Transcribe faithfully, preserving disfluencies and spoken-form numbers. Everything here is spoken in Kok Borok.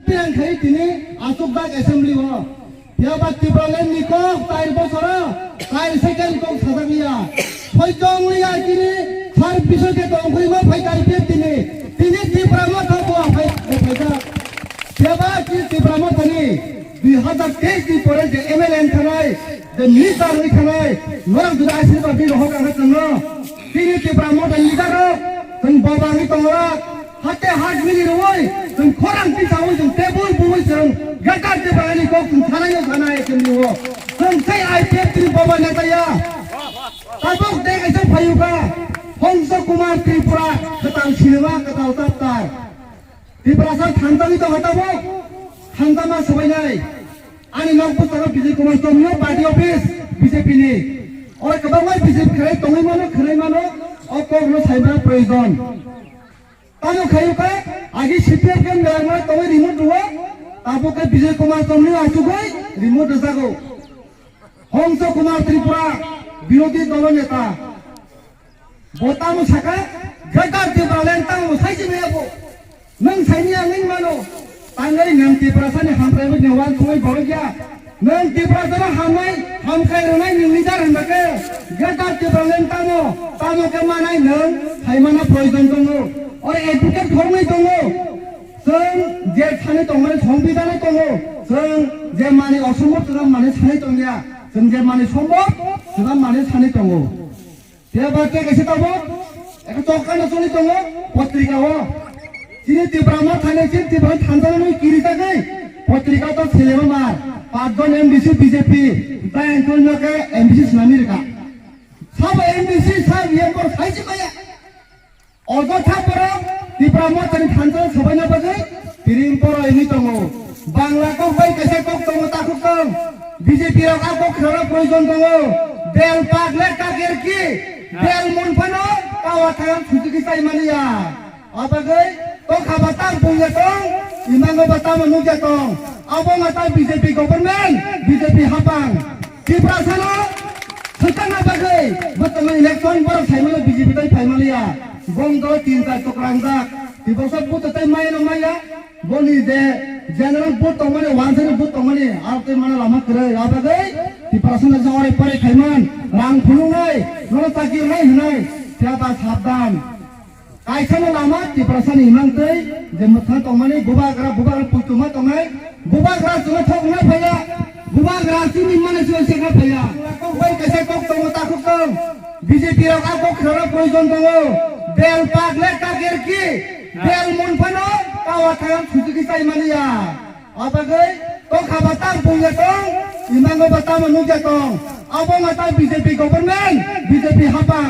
Tiyang khai tini aswk dak assembly o. Phiya ba Tipraland ni kok tai bosoro tai second kok sajak liya. Hoito wng liya tini sar bisoi khe tong khoi ma phai kai phe tini. Tini Tipra Motha bo phai phaijak. Phiya ba tini Tipra Motha ni dui hazar teis ni pore je M L A wng thanai, je minister wng thanai, norok jodi asirwad di rohor ang khe chwngno. Tini Tipra Motha ni leader rok chwng boba wngwi tongo. Hate hak mili rwui, chwng khorang tisaui, chwng tebui bui, chwng Greater Tipraland ni kok chwng sanai no sanai chwng liwo. Chwng sai I P F T ni boba neta ya. Tabuk de kaisa phayuka, Hongso Kumar Tripura, kwtal sinima, kwtal chapter. Tiprasa thansa ni tongkha tabuk, thansa ma swbainai. Ani nok bwskango Bijay Kumar Chomni party office B J P ni. Oro kwbangma B J P khlai tongwi mano, khwnai mano, o kok no saimana proyojon. Tamo khayu kha, agi C P M khe mela mela tongwi remote rwo, tabuk khe Bijay Kumar Chomni achugwi remote rwjago. Hongso Kumar Tripura, birodhi dolo neta. Bo tamo saka, Greater Tipraland tamo saisi maya bo. Nwng saini ang wng mano. Tangwi nwng Tiprasani hamkraibakni uansugwi borok ya. Nwng Tiprasano hamnai, hamkrai rwnai nwng leader hwnba khe, Greater Tipraland tamo, tamo khe manai nwng phaimano proyojon tongo. Oro advocate khoroknwi tongo. Chwng je thani tongmani Songbidan-o tongo. Chwng je mani osombhob chwng mani sanwi tongya. Chwng je mani sombhob chwng mani sanwi tongo. Phiya ba tei kaisa tabuk, eko chokano choli tongo, potrika o. Chini Tipra Motha ni, chini Tipra thansa ni kirijagwi, potrika to selema mar. Pachjon M D C B J P, tei ang tongno khe M D C swnamwi rwkha. Sabo M D C sa riyang kor saisi maya. Ojotha borok Tipra Motha ni thansa sobaina bagwi, Piring poro hwnwi tongo. Bangla kok bai kaisa kok tongo, takhuk tong. B J P rok a kok khwnana proyojon tongo. Bel pak le kaker ki. Bel mun phano kawa thang sujuki sai maliya. A bagwi tokha ba tam pungya tong, imango ba tamo nukya tong. Abo ma ta B J P government, B J P hapang. Tiprasano swkangna bagwi bwtwmani election borok saimano B J P tai phaimaliya. Bong dol tin char chokrangjak. Tiprasa buto tai maya no maya. Boni je general vote tongmani, wansani vote tongmani, aro tei mana lama kwrwi, abo bagwi Tiprasano je ore pore khaiman, rang phunuknai, nono chakirnai hwnai, phiya ta sabdan. Kaisano lama Tiprasani imang twi, je mwthang tongmani, bubagra, bubagra puituma tongnai, bubagra chwngno thok wngna phaiya, bubagra chini mani chwngno sekna phaiya. Kok bai kaisa kok tongo, takhuk tong. B J P rok a kok khwnana proyojon tongo. Bel pak le kaker ki, bel mun phano kawa thang sujuki sai maliya. A bagwi tokha ba tam pungya tong, imango ba tamo nukya tong. Abo ma ta B J P government, B J P hapang.